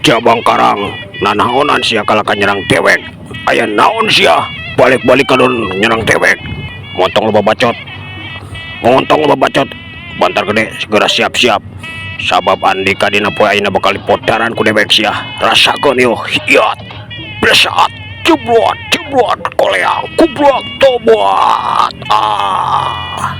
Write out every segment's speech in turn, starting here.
Jabang Karang, nanaonan sia kalah ka nyerang dewek? Aya naon sia balik-balik kadon nyerang dewek? Montong loba bacot, montong loba bacot. Bantar Gede, segera siap-siap, sabab Andika dina poe ayeuna bakal dipodaran ku dewek. Sia rasakeun ieu. Hiat bersat jeblot jeblot koleang kublok tobat ah.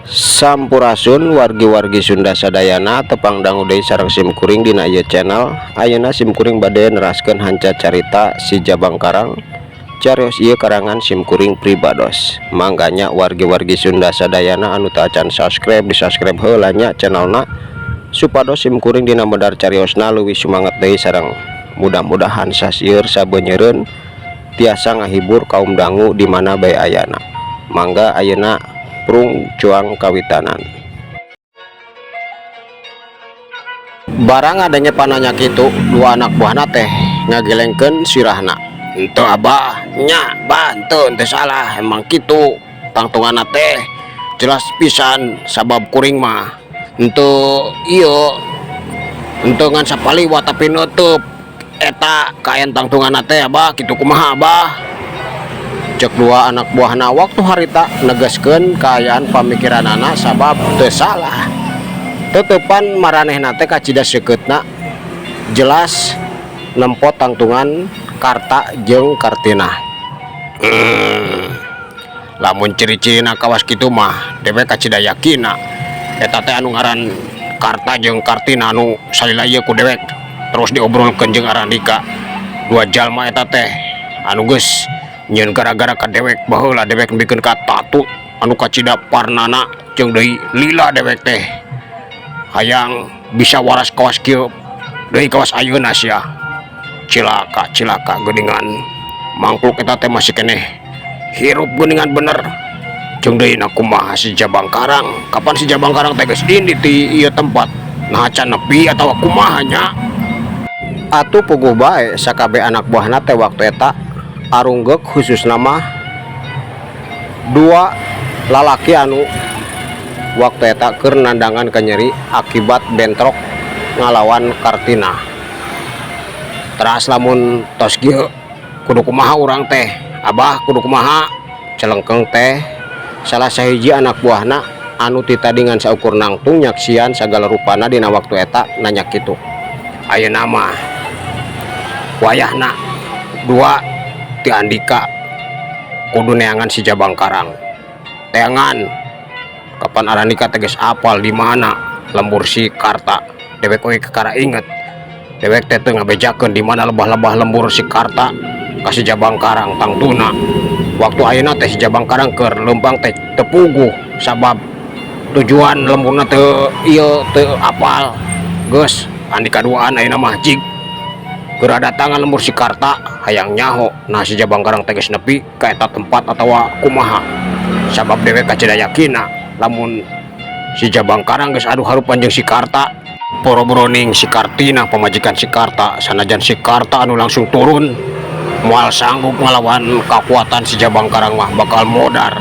Sampurasun, wargi-wargi Sunda sadayana. Tepang dangu deui sareng sim kuring dina ieu channel. Ayeuna sim kuring bade neraskeun hanca carita Si Jabang Karang. Carios ieu karangan sim kuring pribados. Mangga nya, wargi-wargi Sunda sadayana anu teu acan subscribe, di subscribe heula nya channelna, supados sim kuring dina medar cariosna leuwih semangat deui, sareng mudah-mudahan sasieur sabenyeureun tiasa ngahibur kaum dangu di mana bae ayana. Mangga, ayeuna prung cuang kawitanan. Barang adanya pananya kitu, dua anak buahna teh ngagelengkeun sirahna. "Henteu, Abah." "Nya, Bah, henteu, henteu salah, emang kitu tangtunganna teh jelas pisan, sabab kuring mah henteu ieu, henteu ngan sapaliwat, tapi neuteub eta kaayaan tangtunganna teh, Abah. Kitu kumaha, Abah?" Cek dua anak buahna waktu harita negaskeun kaayaan pamikiranana, sabab teu salah tetepan maranehna teh kacida seukeutna jelas nempo tangtungan Karta jeung Kartina. Lamun ciri-cirina kawas kitu mah dewek kacida yakina eta teh anu ngaran Karta jeung Kartina anu salila ieu ku dewek terus diobrolkeun jeung Arandika. Dua jalma eta teh anu geus nyieun gara-gara ka dewek baheula. Dewek nepikeun ka tatu anu kacida parnana jeung deui lila. Dewek teh hayang bisa waras kawas kieu deui kawas ayeuna. Sia cilaka, cilaka, geuningan mangkluk eta teh masih keneh hirup geuningan. Bener jeung deui na kumaha si Jabang Karang? Kapan si Jabang Karang teh geus indit di ieu tempat? Nah, can nepi atawa kumaha nya? Atuh puguh bae sakabeh anak buahna teh waktu eta arunggeuk, khususna mah dua lalaki anu waktu eta keur nandangan kanyeri akibat bentrok ngalawan Kartina. "Teras lamun tos kieu kudu kumaha urang teh, Abah? Kudu kumaha?" celengkeng teh salah sahiji anak buahna anu ti tadi ngan saukur nangtung nyaksian sagala rupana dina waktu eta nanya kitu. "Ayeuna mah wayahna dua ti Andika kudu neangan si Jabang Karang. Teangan kapan Arandika teh geus apal di mana lembur si Karta. Dewek oge kakara inget, dewek teh teu ngabejakeun di mana lebah-lebah lembur si Karta ka si Jabang Karang. Tangtuna waktu ayeuna teh si Jabang Karang keur leumpang teh teu puguh, sabab tujuan lemburna teu ieu, teu apal. Geus, Andika duaan ayeuna mah jig geura datangan lembur si Karta, hayang nyaho nah si Jabang Karang teh geus nepi ka eta tempat atawa kumaha, sabab dewek kacida yakina lamun si Jabang Karang geus adu harupan jeung si Karta, boro-boroning si Kartina, pamajikan si Karta. Sanajan si Karta anu langsung turun, moal sanggup ngalawan kekuatan si Jabang Karang mah, bakal modar.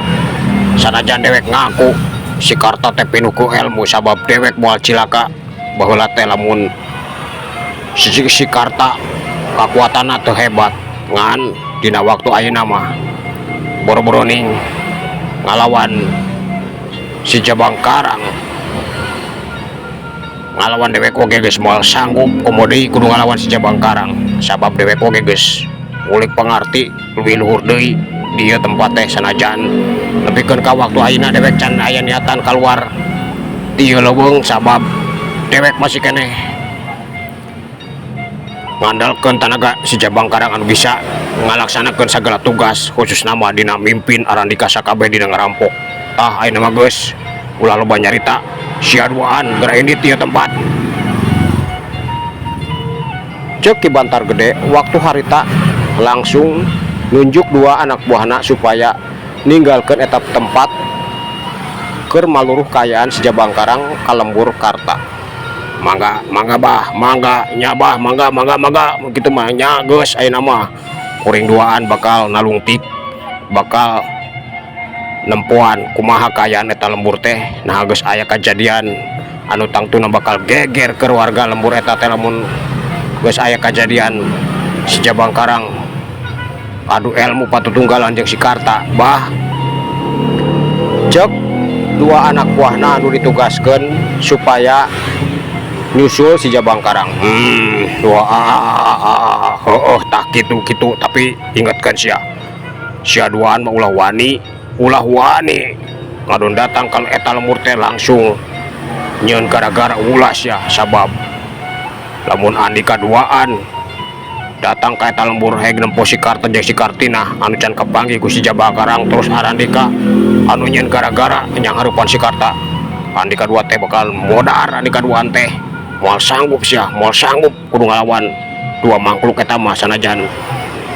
Sanajan dewek ngaku si Karta teh pinuh ku ilmu, sabab dewek moal cilaka baheula teh lamun si Karta kekuatanna teu hebat. Ngan dina waktu ayeuna mah boro-boroning ngalawan si Jabang Karang, ngalawan dewek oge geus moal sanggup, komo deui kudu ngalawan si Jabang Karang, sabab dewek oge geus ngulik pangarti leuwih luhur deui di ieu tempat teh. Sanajan nepikeun ka waktu ayeuna dewek can aya niatan kaluar ti ieu leuweung, sabab dewek masih keneh ngandalkeun tanaga si Jabang Karang anu bisa ngalaksanakeun sagala tugas, khususna mah dina mimpin Arandika sakabeh dina ngarampok. Tah, ayeuna mah geus ulah loba nyarita, sia duaan geura indit ieu tempat," cek Ki Bantar Gede waktu harita langsung nunjuk dua anak buahna supaya ninggalkeun eta tempat keur maluruh kaayaan si Jabang Karang ka lembur Karta. "Mangga, mangga, Bah, mangga nya, Bah, mangga, mangga, mangga. Kitu mah nya. Geus, ayeuna mah kuring duaan bakal nalungtik, bakal nempoan kumaha kaayaan eta lembur teh. Nah, geus aya kajadian Anu tangtuna bakal geger ke warga lembur eta teh lamun geus aya kajadian si Jabang Karang adu ilmu patutunggalan jeung si Karta. Bah, cek dua anak buahna anu ditugaskeun supaya nyusul si Jabang Karang. Dua, oh, tak gitu gitu, tapi ingatkan sia sia duaan mah ulah wani, ulah wani ngadon datang kalau eta lembur teh langsung nyeun gara-gara, ulah sia. Sabab lamun andika duaan datang ka eta lembur heg nempo si Karta jeung si Kartina anu can kapanggih ku si Jabang Karang, terus arandika anu nyeun gara-gara nyanghareupan si Karta, andika dua teh bakal modar. Andika duaan teh moal sanggup sia, moal sanggup kudu ngalawan dua makhluk eta mah. Sanajan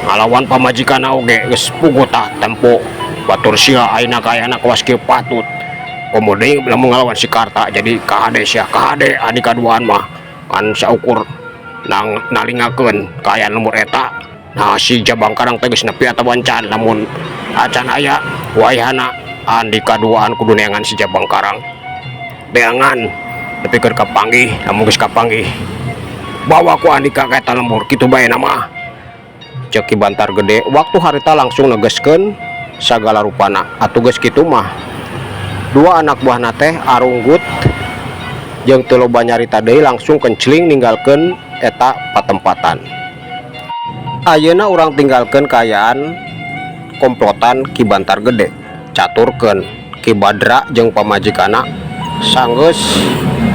ngalawan pamajikan oge geus puguh tah tempo batur sia ayeuna kaayana kawas kieu patut, komo deui lamun ngalawan si Karta. Jadi kahade sia, kahade andika duaan mah kan saukur nang nalingakeun kaayaan lembur eta. Nah, si Jabang Karang teh geus nepi atawa can? Lamun acan aya wayahna andika duaan kudu neangan si Jabang Karang, neangan nepikeun kapanggih. Lamun geus kapanggih, bawa ku andika ka eta lembur, kitu bae nama, cek Ki Bantar Gede. Waktu harita langsung negeskeun sagala rupana. Atuh geus kitu mah dua anak buahna teh arunggut jeung teu loba nyarita deui, langsung kencling ninggalkeun eta patempatan. Ayeuna urang tinggalkeun kaayaan komplotan Ki Bantar Gede, caturkeun Ki Badra jeung pamajikanna sanggeus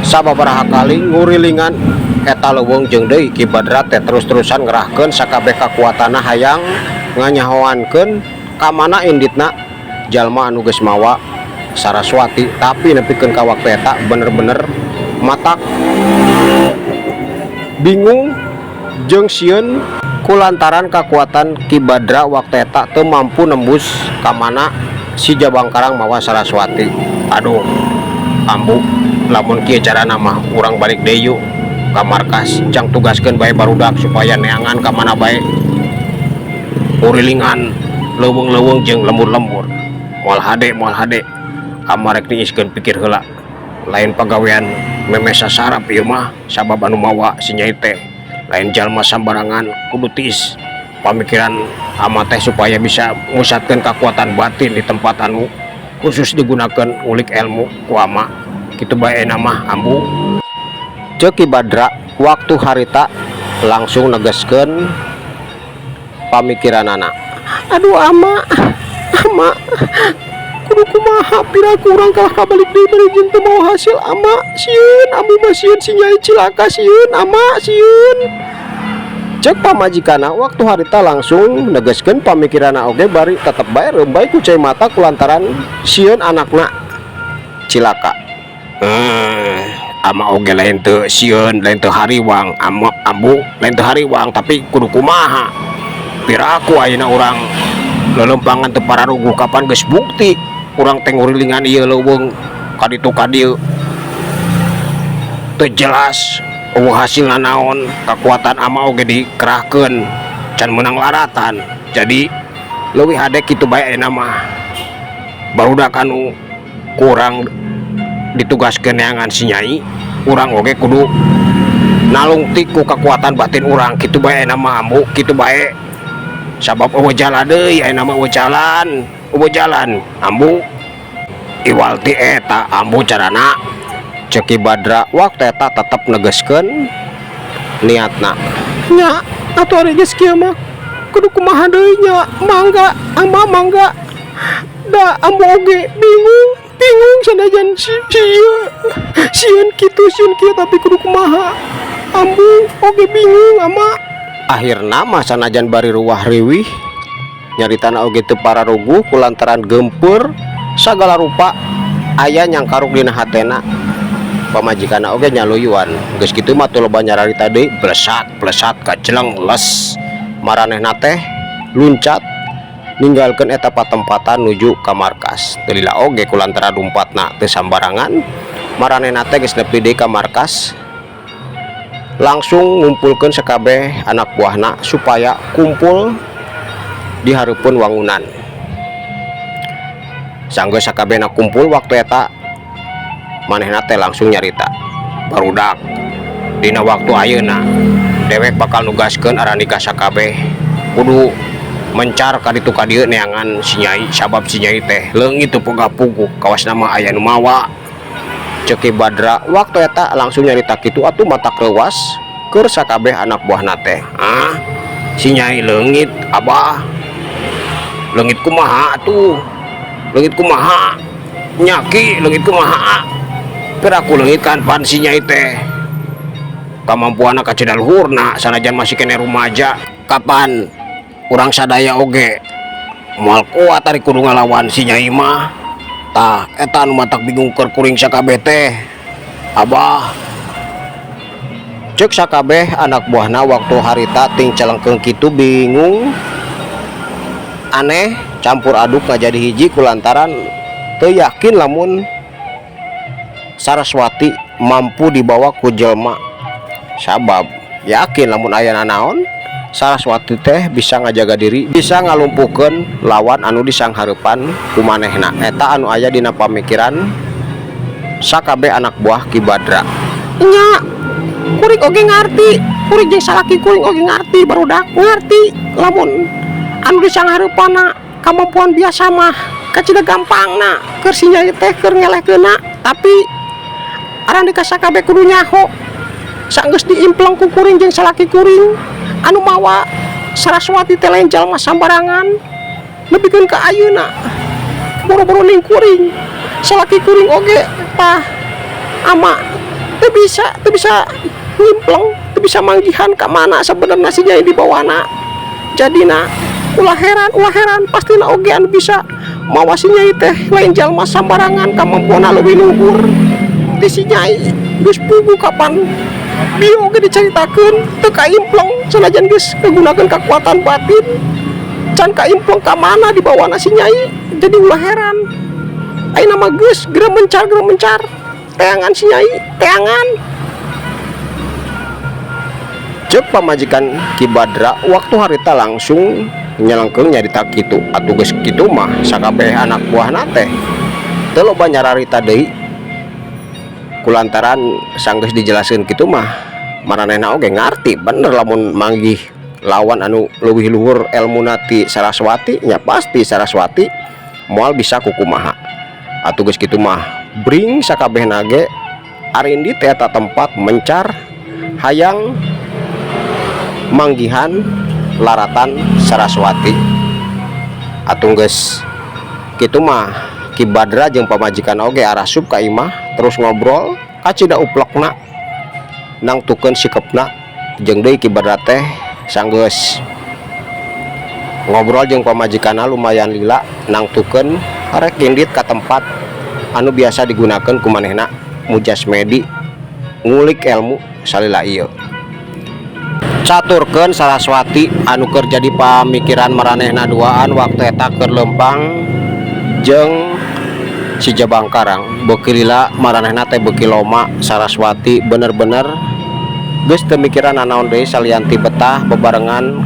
sababaraha kali ngurilingan eta leuweung. Jeung deui Ki Badra teh terus-terusan ngerahkeun sakabeh kakuatanna hayang nganyahoankeun ka mana inditna jalma anu geus mawa Saraswati, tapi nepikeun ka waktu eta bener-bener matak bingung jeung sieun kulantaran kakuatan Ki Badra waktu eta teu mampu nembus ka mana si Jabang Karang mawa Saraswati. "Aduh ambu, lamun kieu carana mah urang balik deui yuk ka markas, jang tugaskeun bae barudak supaya neangan ka mana bae urilingan leuweung-leuweung jeung lembur-lembur. Moal hade, moal hade, ama rek niiskeun pikir heula. Lain pagawean memeh sasarap ieu mah, sabab anu mawa si nyai teh lain jalma sambarangan. Kudu tiis pamikiran ama teh supaya bisa musatkeun kakuatan batin di tempat anu khusus digunakan ngulik ilmu ku ama, kitu bae mah ambu," ceuk Ki Badra. Waktu harita langsung negeskeun pamikiranana. "Aduh ama, ama kudu kumaha? Piraku urang kalah kabalik deui bari jeung teu mawa hasil. Ama sieun, ambu mah sieun si nyai cilaka, sieun ama, sieun," cek pamajikanna. Waktu harita langsung negeskeun pamikiranna oge bari tetep bae reumbay ku cai mata kulantaran sieun anakna cilaka. "Ama oge lain teu sieun, lain teu hariwang ama, ambu, lain teu hariwang, tapi kudu kumaha? Piraku ayeuna urang lelempangan teu pararuguh? Kapan geus bukti urang teh ngurilingan ieu leuweung ka ditu ka dieu teu jelas euweuh hasilna naon. Kakuatan ama oge dikerahkeun can meunang laratan. Jadi leuwih hade kitu bae ayeuna mah, barudak anu kurang ditugaskeun neangan si nyai, urang oge kudu nalungtik ku kekuatan batin urang, kitu bae ayeuna mah ambu, kitu bae, sabab euweuh jalan deui ayeuna mah, euweuh jalan, euweuh jalan ambu, iwal ti eta ambu carana," ceuk Ki Badra. Waktu eta tetep negeskeun niatna. "Nya atuh ari geus kieu mah kudu kumaha deui nya? Mangga ama, mangga, da ambu oge bingung, bingung. Sanajan si ieu sieun kitu sieun kieu, tapi kudu kumaha, ambu oge bingung ama." Akhirna mah sanajan bari ruwah riwih nyaritana oge teu pararuguh kulantaran geumpeur sagala rupa aya nyangkaruk dina hatena, pamajikanna oge nyaluyuan. Geus kitu mah teu loba nyararita deui, blesat blesat kajeleng les maranehna teh luncat ninggalkeun eta patempatan nuju ka markas. Teu lila oge kulantaran lumpatna teu sambarangan, maranehna teh geus nepi deui ka markas, langsung ngumpulkeun sakabeh anak buahna supaya kumpul di hareupeun wangunan. Sanggeus sakabehna kumpul, waktu eta manehna teh langsung nyarita. Barudak, dina waktu ayeuna dewek bakal nugaskeun arandika sakabeh kudu mencar ka ditu ka dieu neangan si Nyai, sabab si Nyai teh leungit teu puguh, kawas nama aya nu mawa, ceuk Ki Badra. Waktu eta langsung nyarita kitu atuh matak reuwas keur sakabeh anak buahna teh. "Ah, si Nyai leungit, Abah? Leungit kumaha atuh? Leungit kumaha nya, Ki? Leungit kumaha? Piraku leungit kan pan si Nyai teh kamampuanna kacida luhurna, sanajan masih keneh rumaja. Kapan urang sadaya oge moal kuat ari kudu ngalawan si Nyai mah. Tah, eta anu matak bingung keur kuring sakabeh teh, Abah," ceuk sakabeh anak buahna. Waktu harita ting celengkeung kitu bingung, aneh, campur aduk ngajadi hiji kulantaran teu yakin lamun Saraswati mampu dibawa ku jelma, sabab yakin lamun aya nanaon Saraswati teh bisa ngajaga diri, bisa ngalumpuhkeun lawan anu disanghareupan ku manehna. Eta anu aya dina pamikiran sakabeh anak buah Ki Badra. "Nya, kuring oge ngarti, kuring jeung salaki kuring oge ngarti, barudak, ngarti lamun anu disanghareupanna kamampuan biasa mah kacida gampangna keur si Nyai teh keur ngelehkeunna. Tapi arandika sakabeh kudu nyaho, sanggeus diimpleng ku kuring jeung salaki kuring, anu mawa Saraswati teh lain jalma sambarangan. Nepikeun ka ayeuna boro-boro ning kuring, salaki kuring oge tah ama teu bisa ngimpleng, teu bisa manggihan ka mana sabenerna si Nyai dibawana. Jadina ulah heran, ulah heran, pastina oge anu bisa mawa si Nyai teh lain jalma sambarangan, kamampuanna leuwih luhur ti si Nyai. Geus puguh, kapan bieu oge dicaritakeun teu kaimpleng, sanajan geus ngagunakeun kakuatan batin can kaimpleng ka mana dibawana si Nyai. Jadi ulah heran. Ayeuna mah geus geura mencar, geura mencar, teangan si Nyai, teangan," ceuk pamajikan Ki Badra. Waktu harita langsung nyelengkeung nyarita kitu atuh geus kitu mah sakabeh anak buahna teh teu loba nyararita deui, kulantaran sanggeus dijelaskeun kitu mah maranehna oge ngarti bener lamun manggih lawan anu leuwih luhur elmuna ti Saraswati nya pasti Saraswati moal bisa kukumaha. Atuh geus kitu mah bring sakabehna ge arindit eta tempat mencar hayang manggihan laratan Saraswati. Atuh geus kitu mah Ki Badra jeung pamajikan oge arasup ka imah, terus ngobrol kacida uplekna, nangtukeun sikepna. Jeung deui Ki Badra teh sanggeus ngobrol jeung pamajikanna lumayan lila, nangtukeun rek indit ka tempat anu biasa digunakeun ku manehna mujasmedi ngulik ilmu salila ieu. Caturkeun Saraswati anu keur jadi pamikiran maranehna duaan waktu eta keur lempang jeung si Jabang Karang. Beuki lila maranehna teh beuki loma. Saraswati bener-bener geus teu mikiran nanaon deui salian ti betah bebarengan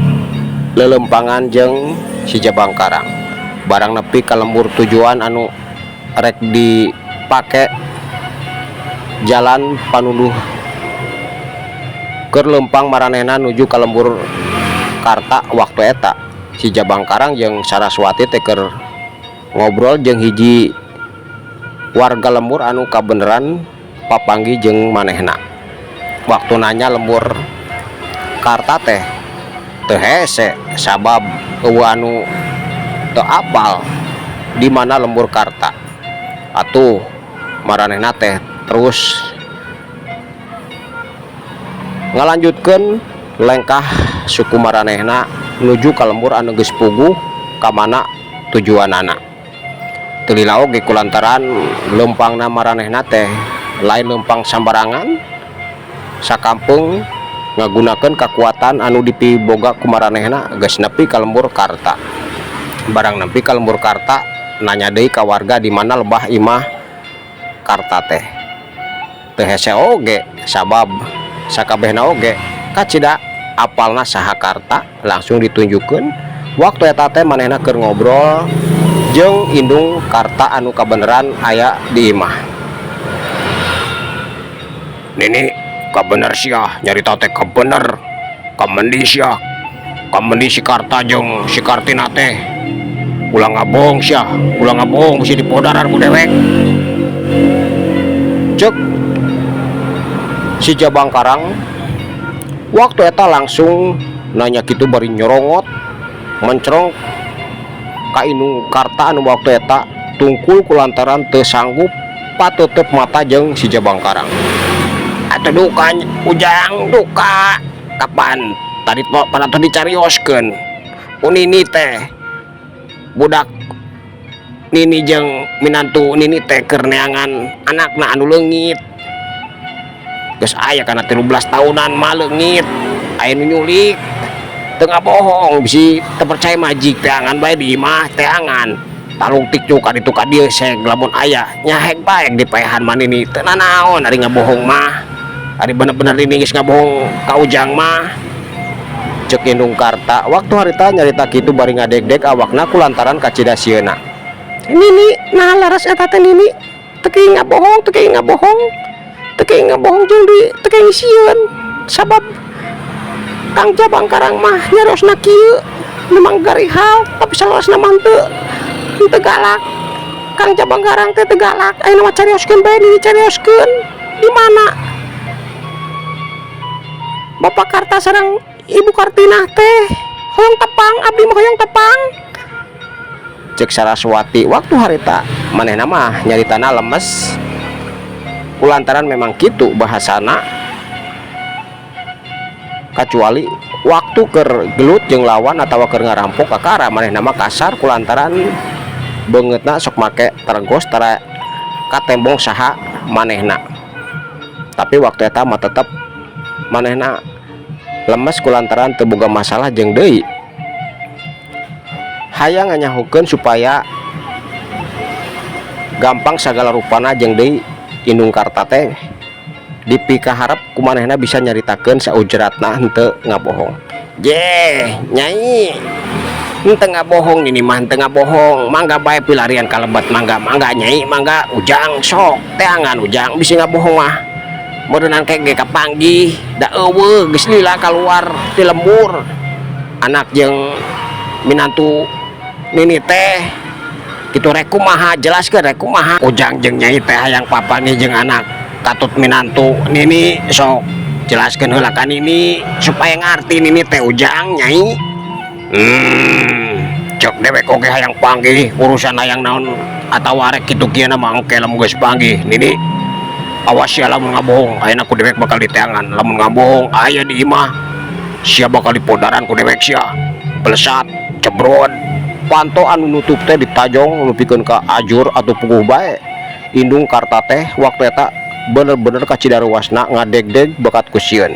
lelempangan jeung si Jabang Karang. Barang nepi ka lembur tujuan anu rek dipake jalan panuduh keur lempang maranehna nuju ka lembur Karta, waktu eta si Jabang Karang jeung Saraswati teh keur ngobrol jeung hiji warga lembur anu kabeneran papanggih jeung manehna. Waktu nanya lembur Karta teh teu hese, sabab euweuh anu teu apal di mana lembur Karta. Atuh maranehna teh terus ngalanjutkeun lengkah suku maranehna nuju ka lembur anu geus puguh ka mana tujuanana. Teu lila oge, kulantaran lempangna maranehna teh lain lempang sambarangan, sakampung ngagunakeun kakuatan anu dipiboga ku maranehna geus nepi ka lembur Karta. Barang nepi ka lembur Karta, nanya deui ka warga di mana lebah imah Karta teh teu hese oge, sabab sakabehna oge kacida apalna saha Karta. Langsung ditunjukkeun. Waktu eta teh manehna keur ngobrol jeung indung Karta anu kabeneran aya di imah. Nini, kabener sia nyarita teh, kabener. Kamendi sia, kamendi si Karta jeung si Kartina teh. Ulah ngabohong sia, ulah ngabohong, bisi dipodaran ku dewek. Cek si Jabang Karang waktu eta langsung nanya gitu bari nyorongot mencerong ka indung Karta anu waktu eta tungkul kulantaran teu sanggup patutup mata jeung si Jabang Karang. Atau duka, Ujang, duka. Kapan tadi pada tuh dicarioskeun ku Nini teh, budak Nini jeung minantu Nini teh keur neangan anakna anu leungit. Geus aya kana 13 tahunan mah leungit, aya nu nyulik. Teu ngabohong, bisi teu percaya majik teangan bae di imah teangan. Talungtik ka ditu ka dieu seg lamun aya nyaheg bae dipaehan mah Nini. Teu nanaon ari ngabohong mah, ari bener-bener Nini geus ngabohong ka Ujang mah. Cek indung Karta waktu harita nyarita kitu bari ngadegdeg awakna kulantaran kacida sieuna. Nini, nah laras eta teh Nini teu ngabohong, teu ngabohong, teu ngabohong jeung di teu sieun, sabab Kang Jabang Karang mah nyariosna kieu memang garihal, tapi salarasna mah henteu galak. Kang Jabang Karang teh teu galak. Ayeuna mah carioskeun bae, Nini, carioskeun di mana Bapak Karta sareng Ibu Kartinah teh. Hoyong tepang, abdi mah hoyong tepang. Cek Saraswati waktu harita. Manehna mah nyaritana lemes kulantaran memang kitu bahasana, kecuali waktu keur gelut jeung lawan atau keur ngarampok kakara manehna mah kasar kulantaran beungeutna sok make tergos, tara katembong saha manehna. Tapi waktu eta mah tetep manehna lemes kulantaran teu boga masalah jeung deui hayang nganyahukeun supaya gampang sagala rupana. Jeung deui indung Karta teh dipikaharep ku manehna bisa nyaritakeun saujratna henteu ngabohong. Je Nyai, henteu ngabohong ini mah, henteu ngabohong. Mangga bae pilarian ka lebet, mangga, mangga Nyai, mangga Ujang, sok teangan Ujang, bisi ngabohong mah meureunan ke ge kapanggih da euweuh, geus lila kaluar ti lembur anak jeung minantu Nini teh kitu. Rek kumaha, jelaskeun rek kumaha? Ujang jeung Nyai teh hayang papanggih jeung anak katut minantu Nini. Sok jelaskeun heula ka Nini supaya ngarti Nini teh, Ujang, Nyai. Cek dewek oge hayang panggih, urusan hayang naon atawa arek kitu kieu mah engke lamun geus panggih. Nini, awas ya lamun ngabohong, ayeuna ku dewek bakal diteangan. Lamun ngabohong aya di imah sia bakal dipodaran ku dewek sia, belesat cebrod. Panto anu nutup teh ditajong nepikeun ka ajur atau puguh bae. Indung Karta teh waktu eta bener-bener kacida reuasna, ngadegdeg bakat ku sieun.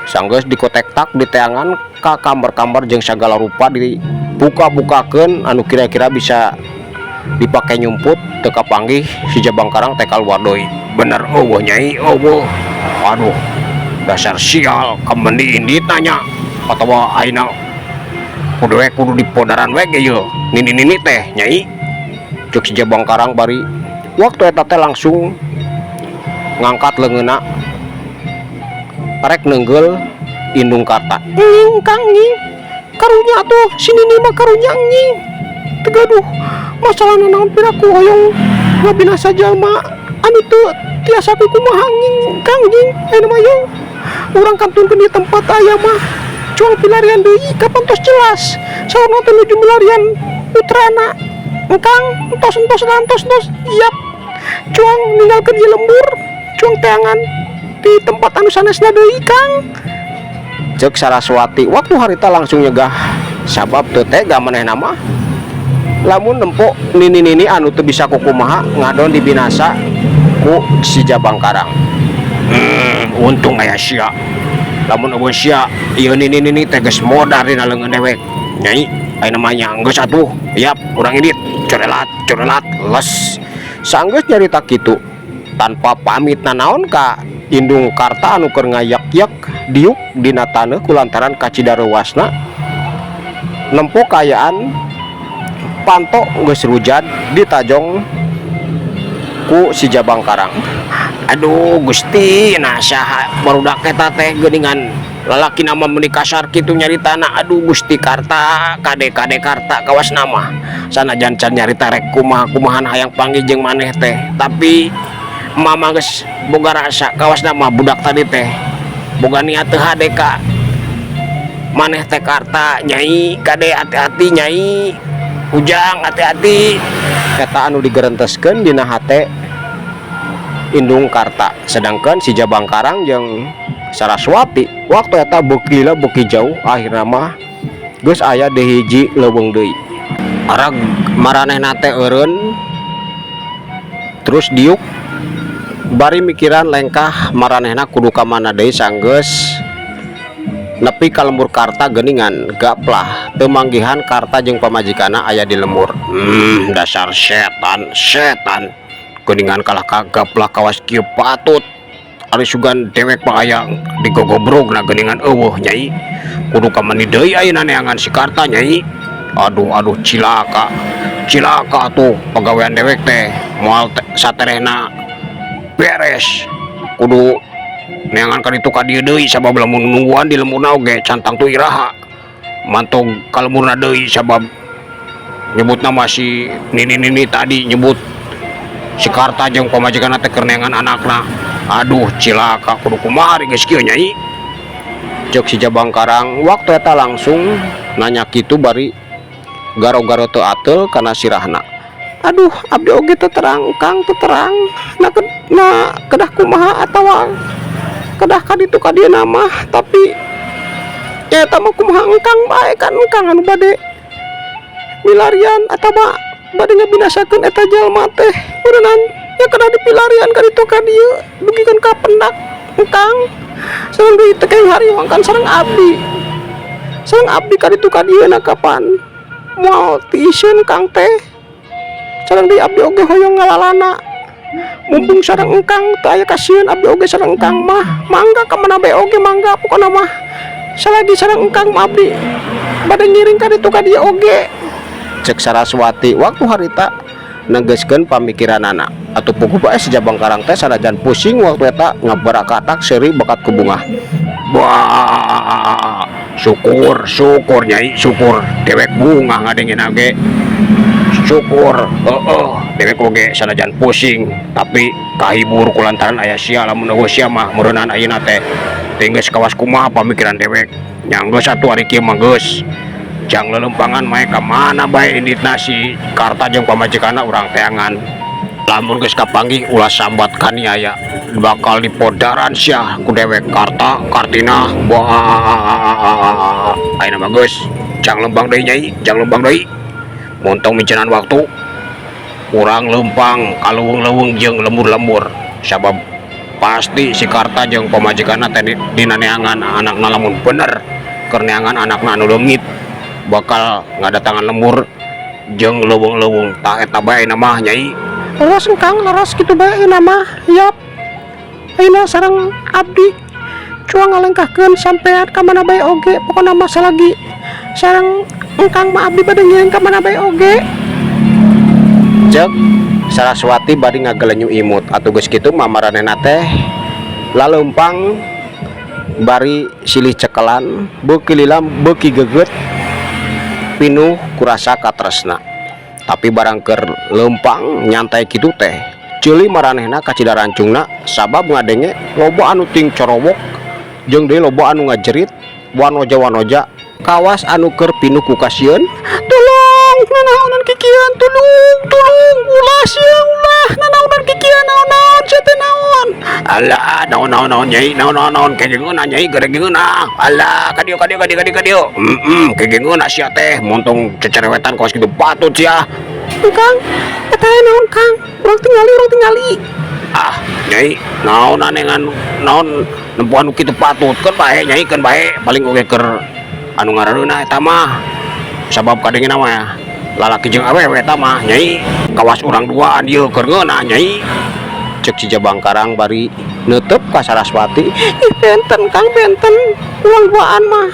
Sanggeus dikotektak, diteangan ka kamar-kamar jeung sagala rupa dibuka-bukakeun anu kira-kira bisa dipake nyumput, teu kapanggih si Jabang Karang teh kaluar deui. Bener euweuh, Nyai, euweuh. Aduh, dasar sial, kemendi indit nanya atawa ayeuna kudu we kudu dipodaran we ge yeuh nini-nini teh, Nyai. Cek si Jabang Karang bari waktu eta teh langsung ngangkat leungeunna rek neunggeul indung Karta. Nying, Kang, nying, karunya atuh si Nini mah, karunya nying. Teu gaduh masalah naon, piraku hoyong ngabinasa jalma anu teu tiasa kumaha. Nying, Kang, nying, ayeuna mah yeuh urang kantunkeun di tempat aya mah, cuang pilarian deui kapan tos jelas saurna teh nuju milarian putrana. Engkang, entos, entos lah, entos, entos. Iap, cuang ninggalkeun ieu lembur, cuang teangan di tempat anu sanesna deui, Kang. Cek Saraswati waktu harita langsung nyegah sabab teu tega manehna mah lamun nempo nini-nini anu teu bisa kukumaha ngadon dibinasa ku si Jabang Karang. Untung aya sia. Lamun euweuh sia, ieu nini-nini teh geus modar dina leungeun dewek. Nyai, ayeuna mah nya geus atuh. Yap, urang indit. Corelat corelat les. Sanggeus nyarita kitu tanpa pamit nanaon ka indung Karta anu keur ngayak-yak diuk dina taneuh kulantaran kacida reuasna nempo kaayaan panto geus rujad ditajong ku si Jabang Karang. Aduh Gusti, nah saha barudak eta teh geuningan lalaki nama meuni kasar kitu nyaritana. Aduh Gusti Karta, kade kade Karta, kawas nama sanajan can nyarita rek kumaha kumahan hayang panggih jeung maneh teh, tapi mama geus boga rasa kawas nama budak tadi teh boga niat teu hade ka maneh teh, Karta. Nyai, kade, hati-hati Nyai. Ujang, hati-hati. Eta anu digerenteskeun dina hate Indung Karta, sedangkan si Jabang Karang jeung Saraswati waktu eta beuki lila beuki jauh, akhirna mah geus aya di hiji leuweung deui. Arag maranehna teh eureun terus diuk bari mikiran lengkah maranehna kudu ka mana deui sanggeus nepi ka lembur Karta. Geuningan gaplah teu manggihan Karta jeung pamajikanna aya di lembur. Dasar setan setan, geuningan kalah ka gaplah kawas kieu patut. Ari sugan dewek mah aya digogobrogna, geuningan euweuh. Nyai, kudu ka mana deui ayeuna neangan si Karta, Nyai? Aduh aduh, cilaka cilaka tuh pagawean dewek teh moal saterehna beres. Kudu neangan ka ditu ka dieu deui, sabab lamun nungguan di lemburna oge can tangtu iraha mantog ka lemburna deui, sabab nyebut nama si nini-nini tadi nyebut si Karta jeung pamajikanna teh keur neangan anakna. Aduh, cilaka, kudu kumaha ari geus kieu, Nyai? Cek si Jabang Karang waktu eta langsung nanya kitu bari garo-garo teu ateul kana sirahna. Aduh, abdi oge teu terang, Kang, teu terang na, na kedah kumaha atawa kedah ka ditu ka dieu mah, tapi ya eta mah kumaha engkang bae, kan engkang anu bade milarian atawa bade ngabinasakeun eta jalma teh beuneunan ya kedah dipilarian ka ditu ka dieu dugikeun ka pendak engkang. Sareng deui teh kenging hariwang kan sareng abdi, sareng abdi ka ditu ka dieu na kapan moal tiiseun kang teh. Sareng deui abdi oge hoyong ngalalana, mumpung sareng engkang teu aya kasieun abdi oge. Sareng engkang mah mangga ka mana bae oge mangga, pokona mah salagi sareng engkang mah abdi bade ngiring ka ditu ka dieu oge, cek Saraswati waktu harita negeskeun pamikiranana. Atuh puguh bae si Jabang Karang teh sanajan pusing waktu eta ngabarakatak seuri bakat ku bungah. Wah, syukur syukur Nyai, syukur dewek bungah ngadengin ge syukur. Heeh, dewek oge sanajan pusing tapi kahibur kulantaran aya sia. Lamun euweuh sia mah meureunan ayeuna teh teh geus kawas kumaha pamikiran dewek nya. Geus atuh, ari kieu mah geus jang lelempangan mae ka mana bae inditna si Karta jeung pamajikanna urang teangan. Lamun geus kapanggih ulah sambat kaniaya, bakal dipodaran sia ku dewek, Karta, Kartina. Wah, ayeuna mah geus jang lempang deui, Nyai, jang lempang deui. Montong mincenan waktu urang lempang ka leuweung-leuweung jeung lembur-lembur, sabab pasti si Karta jeung pamajikanna teh dina neangan anakna. Lamun bener keur neangan anakna anu leungit, bakal ngadatangan lembur jeung leuweung-leuweung. Tah, eta bae mah, Nyai. Leres Kang, leres kitu bae ayeuna mah. Yap, ayeuna sareng abdi cuang ngalengkahkeun sampean ka mana bae oge, pokona mah salagi sareng engkang mah abdi bade ngiring ka mana bae oge. Cek Saraswati bari ngagelenyu imut. Atuh geus kitu mah maranehna teh laleumpang bari silih cekelan, beuki lila beuki geget pinuh kurasa katresna. Tapi barang keur leumpang nyantai kitu teh ceuli maranehna kacida rancungna, sabab ngadenge loba anu ting corowok jeung deui loba anu ngajerit wanoja-wanoja kawas anu keur pinuh ku kasieun. Tulung, nanaonan kikieuan? Tulung, tulung, ulah sia, ulah, nanaonan kikieuan? Naon-naon sia teh, naon? Alah, naon naon naon, Nyai, naon naon naon, kegengeuna, Nyai, geregengeuna. Alah, ka dieu ka dieu ka dieu ka dieu ka dieu. Kegengeuna sia teh, montong cecerewetan kawas kitu patut sia. Kang, eta naon, Kang? Urang tingali, urang tingali. Ah, Nyai, naon anengan naon nempoan nu kitu patut? Keun bae, Nyai, keun bae, paling oge keur anu ngareunah eta mah. Sabab kadengena mah lalaki jeung awewe eta mah, Nyai, kawas urang duaan ieu keur ngeunah, Nyai. Cek si Jabang Karang bari neuteup ka Saraswati. Ih, benten Kang, benten. Urang duaan mah.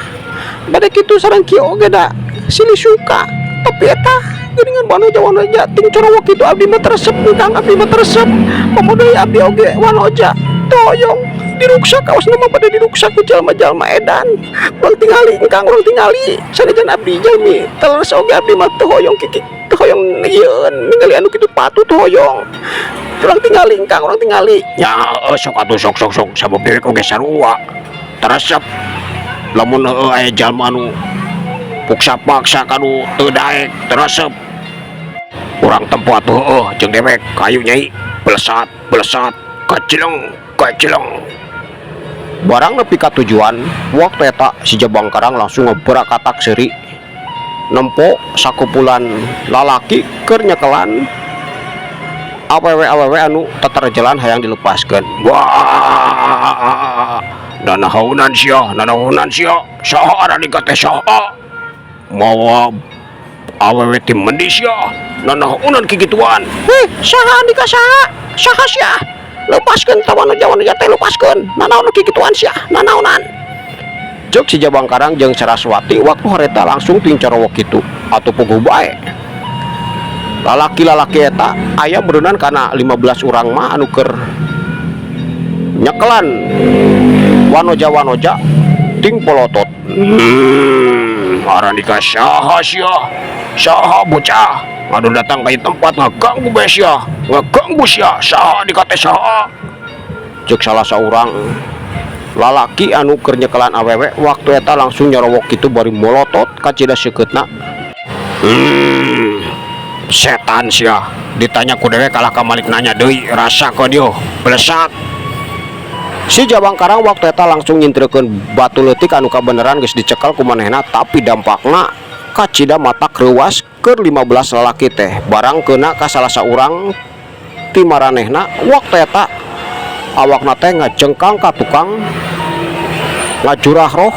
Bade kitu sareng kieu oge da silih suka. Tapi eta Geuningan wanoja wanoja ting corowok kitu, abdi mah teu resep, Kang, abdi mah teu resep. Komo deui abdi oge wanoja, teu hoyong diruksak. Kaosna mah bade diruksak ku jalma-jalma edan. Urang tingali, Kang, urang tingali. Sanajan abdi jalmi teu leres oge, abdi mah teu hoyong kiki, teu hoyong ieu ningali anu kitu patuh, teu hoyong. Urang tingali, Kang, urang tingali. Ya sok atuh, sok sok sok, sabab dewek oge sarua teu resep lamun heueuh aya jalma anu puksa-paksa kanu teu daek, teu resep. Urang tempo atuh heueuh jeung dewek. Kayu, Nyai, belesat belesat, kacileng kacileng. Barang nepi ka tujuan, waktu eta si Jabang Karang langsung ngeberakatak seuri nempo sakumpulan lalaki keur nyekelan awewe awewe anu teterjelan hayang dilepaskeun. Wah, nanaonan sia, nanaonan sia? Saha arandika teh, saha mawa awewe ti mendi sia? Nanaonan kikituan? Heh, saha andika, saha? Saha sia? Lepaskeun ta wanoja wanoja teh, lepaskeun. Nanaon kikituan sia? Nanaonan? Cek si Jabang Karang jeung Saraswati. Waktu hareta langsung ting corowok kitu atuh puguh bae lalaki-lalaki eta aya berenang kana 15 urang mah anu keur nyekelan wanoja-wanoja ting polotot. Arandika saha sia? Saha bocah anu datang ka ieu tempat ngaganggu bae sia, ngaganggu sia? Saha andika teh, saha? Cek salah saurang lalaki anu keur nyekelan awewe. Waktu eta langsung nyorowok kitu bari molotot kacida seukeutna. Setan sia, ditanya ku dewek kalah ka malik nanya deui. Rasakeun yo, belesat. Si Jabang Karang waktu eta langsung nyintreukeun batu leutik anu kabeneran geus dicekel ku manehna, tapi dampakna kacida matak reuwas keur 15 lalaki teh. Barang keuna ka salah saurang ti maranehna, waktu eta awakna teh ngajengkang ka tukang, ngajurah roh,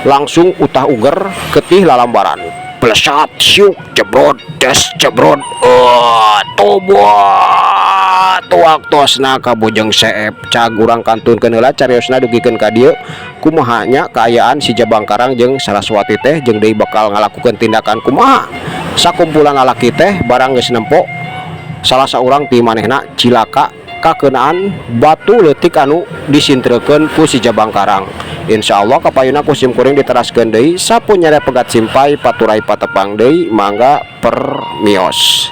langsung utah uger ketih lalambaran. Blesat, siuk, jebrod, des, jebrod. Oh, tobat waktosna ka Bojong Seep. Cag urang kantunkeun heula cariosna dugikeun ka dieu. Kumaha nya kaayaan si Jabang Karang jeung Saraswati teh, jeung deui bakal ngalakukeun tindakan kumaha sakumpulan lalaki teh barang geus nempo salah saurang ti manehna cilaka kakeunaan batu leutik anu disintrekeun ku si Jabang Karang? Insya Allah kapayuna ku sim kuring diteraskeun deui. Sapunyere pegat simpay paturay patepang deui, mangga permios.